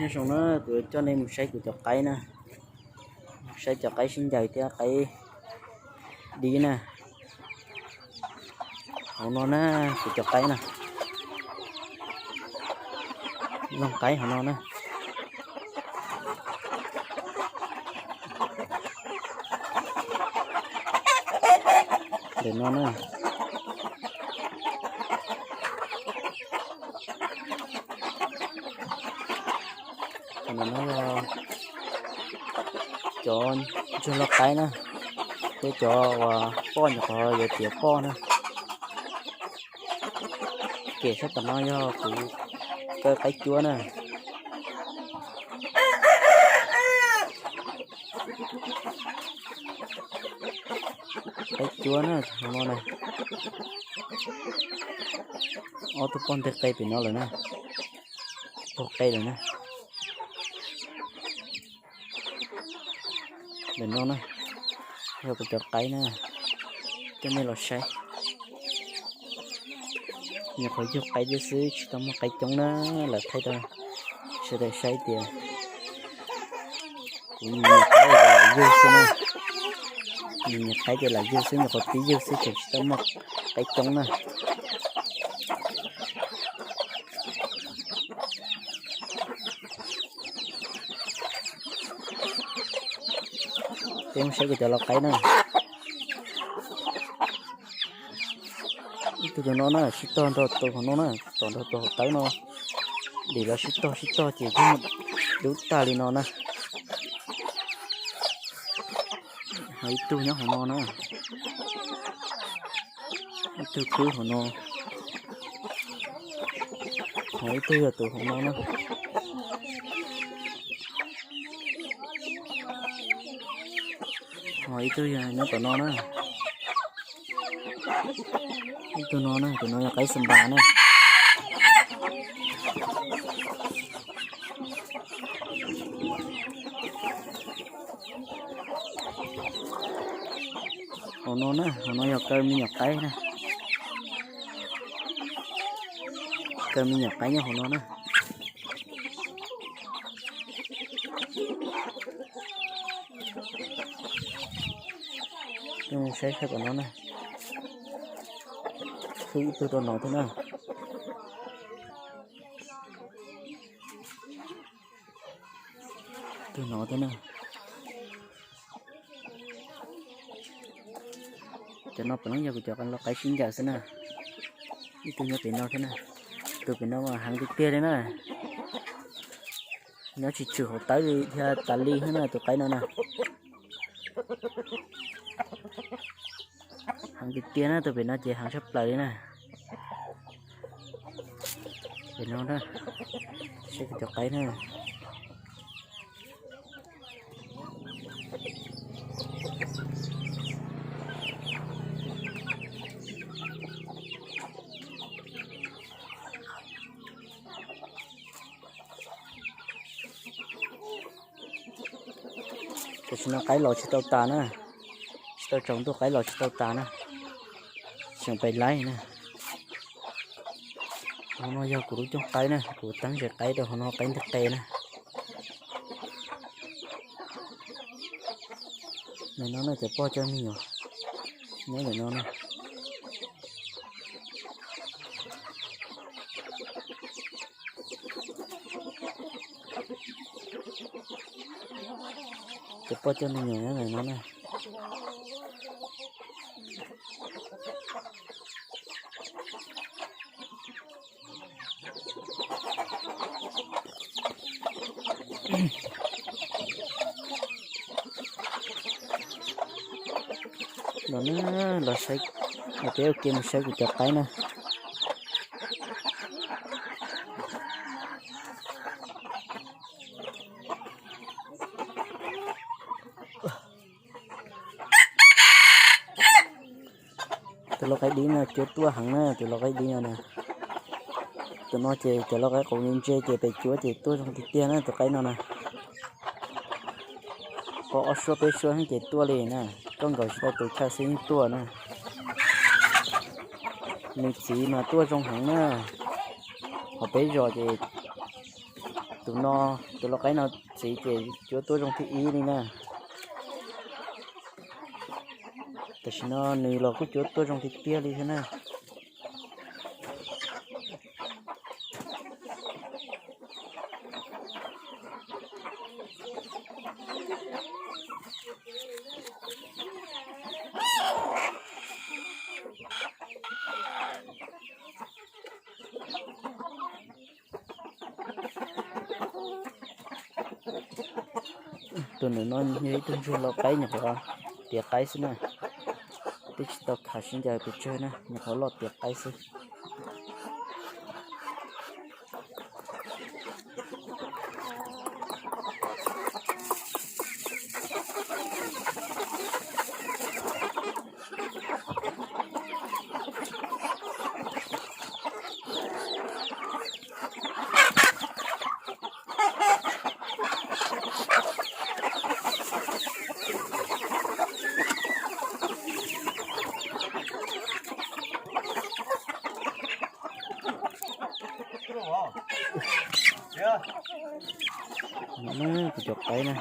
Nyob zoo na, kuv coj nej mus saib kuv cov qaib na, saib cov qaib sib ncaws thiab qaib dib na. Hauv no na, kuv cov qaib na, loog qaib hauv no na. Ntawm no na, no yog cov ntsuag loj qaib na, thiab cov uas poj nyuam qhuav yuav tiav poj na. Kem sab tom no yog kuv kaw qaib cuab na. Qaib cuab na, hauv no na. Ob tug poj nteg qe pem no lawm na, pog qe lawm na. Ntawm no na, yog kuv cov qaib na, coj nej los saib. Nyuam qhuav yug qaib thiab xwb, tsis tau muaj qaib coob na, lawv thaij rau sawv daws saib tias kuv nyiam qaib lam yug xwb na. Nyiam qaib ces lam yug xwb, nyuam qhuav pib yug xwb, tseem tsis tau muaj qaib coob na. Peb mus saib kuv cov lau qaib na. Ib tug tus no na, sib tog nrog tus hauv no na, tom nrog tus hauv tawb no. Dim los sib tog sib tog ces yeej dub tag li no na. Ho ib tug nyob hauv no na. Ib tug kwb hauv no. Ho ib tug yog tus hauv no na. Ho ib tug yog nyob tom no na. Ib tug no na, tus no yog qaib xa npas na. Hauv no na, hauv no yog kaw me nyuam qaib na. Kaw me nyuam qaib nyob hauv no na. Saib saib tom no na. Khwb ib tug rau no thiab na. Tus no thiab na. Cov no puav leej yog kuv cov lau qaib sib ncaws xwb na. Ib tug nyob pem no thiab na. Tus pem no mas heev tiag tiag li na. Nyob tsis tshwm hauv tawb li thiab tas li thiab na tus qaib no na. Heev tiag tiag na, tus pem no ces heev tshaj plaws li na. Pem no na, saib kuv cov qaib na. Tam sim no qaib los tsis tau tas na, tsis tau tsaus ntuj qaib los tsis tau tas na, tseem pais laib na. Hauv no yog kuv lub cooj qaib na, kuv teeb ze qaib rau hauv no qaib nti qe na. Ntawm no na cov poj coj me nyuam nyob ntawm no na. Cov poj coj me nyuam nyob ntawm no na. Los na, los saib, los peb ua ke mus saib kuv cov qaib na. Tus lau qaib dib no cuab tuaj heev na, tus lau qaib dib no na. Tus no ces cov lau qaib qaum ntse ces pem cuab ces tuaj zoo tiag tiag na tus qaib no na. Pom ob suab peb suab ces tuaj li na, koj nkaus tsis tau tus chaw xwb yeej tuaj na. Nws txiv mas tuaj zoo heev na. Ho peb zos ces tus Tus no, tus lau qaib no txiv ces cuab tuaj zoo thib ib li na. Tam sim no nws los kuj cuab tuaj zoo tiag tiag li thiab na. Tus nws no yog ib tug ntsuag lau qaib nyuam qhuav tiav qaib xwb na. Twb tsis tau khav sib ncaws pes tsawg na, nyuam qhuav loj tiav qaib xwb. Kuv cov qaib na.